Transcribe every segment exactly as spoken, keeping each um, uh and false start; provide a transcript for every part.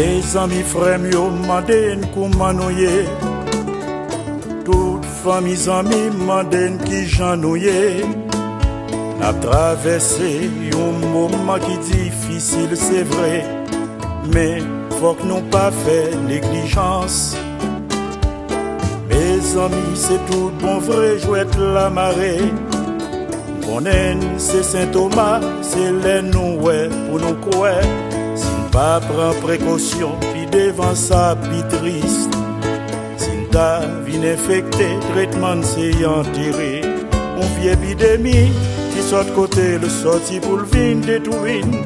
Mezanmi, frè m yo, m mande n kouman nou ye. Tout fanmi, zanmi, m mande n kijan nou ye. N ap travèse yon moman ki difisil, se vre, men fòk nou pa fè neglijans. Mezanmi, se tout bon vre jwèt la mare. M konnen n se Sen Toma, se lè nou wè pou nou kwè. Si n pa pran prekosyon, pi devan sa pi tris. Si n ta vin enfekte, tretman n se antere. Yon vye epidemi ki sòt kote l sòti pou l vin detwi n.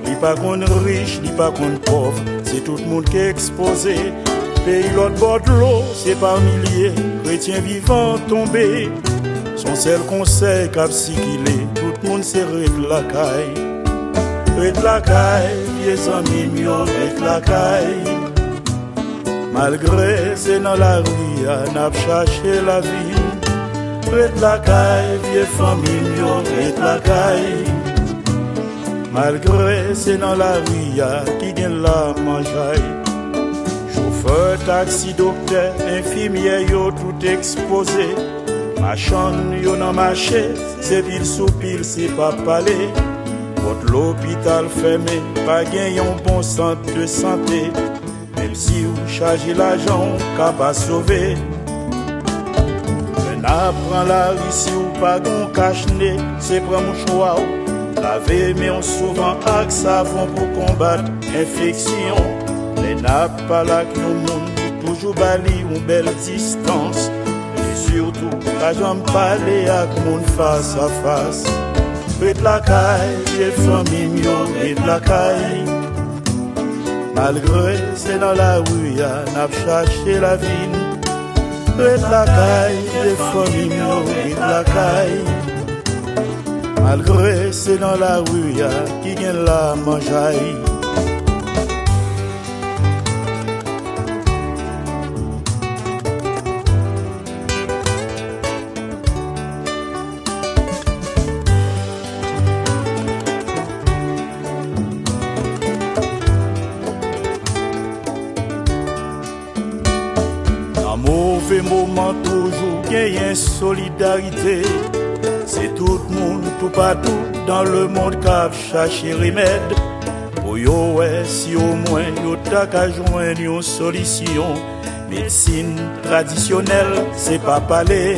Li pa konn rich, li pa konn pòv, se tout moun ki ekspoze. Peyi lòt bò dlo, se pa milye, kretyen vivan tonbe. Se yon sèl konsèy k ap sikile, tout moun se ret lakay. Ret lakay, vye zanmi m yo, ret lakay. Malgre se nan lari a n ap chache lavi. Ret lakay, vye fanmi m yo, ret lakay. Malgre se nan lari a ki gen lamanjay. Chofè taksi, doktè, enfimyè, yo tout ekspoze. Machann yo nan mache, se pil sou pil, se pa pale. Pòt lopital fèmen, pa gen yon bon sant de sante. Menm si w chaje lajan, w ka pa sove. Lè n ap pran lari, si w pa gen kach ne, se pran mouchwa w, lave men w souvan ak savon pou konbat enfeksyon. Lè n ap pale ak yon moun, toujou ba li yon bèl distans. E sitou, pa janm pale ak moun fas a fas. Ret lakay, vye fanmi m yo, ret lakay. Malgre se nan lari a n ap chache lavi n. Ret lakay, vye fanmi m yo, ret lakay. Malgre se nan lari a ki gen lamanjay. Nan move moman, toujou genyen solidarite. Se tout moun toupatou dan lemonn k ap chache remèd pou yo wè si omwen yo ta ka jwenn yon solisyon. Medsin tradisyonèl, se pa pale.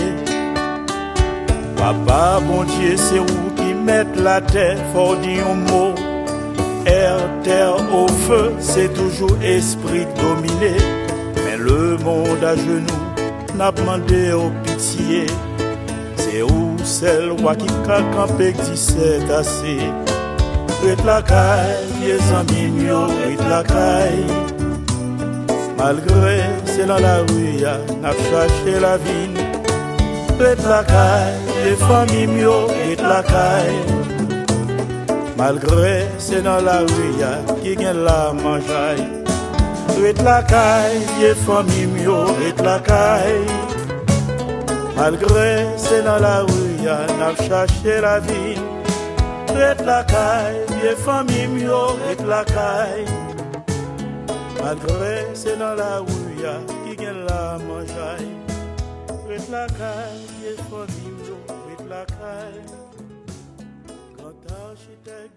Papa Bondye, se ou ki mèt latè, fò w di yon mo. È, tè, o, fe, se toujou espri k domine. Men lemonn ajenou, n ap mande w pitye. Se ou sèl wa ki ka kanpe k di sètase. Ret lakay, vye zanmi m yo, ret lakay. Malgre se nan lari a n ap chache lavi n. Ret lakay, vye fanmi m yo, ret lakay. Malgre se nan lari a ki gen lamanjay. Ret lakay, vye fanmi m yo, ret lakay. Malgre se nan lari a n ap chache lavi. Ret lakay, vye fanmi m yo, ret lakay. Malgre se nan lari a ki gen lamanjay. Ret lakay, vye fanmi m yo, ret lakay. Gran achitèk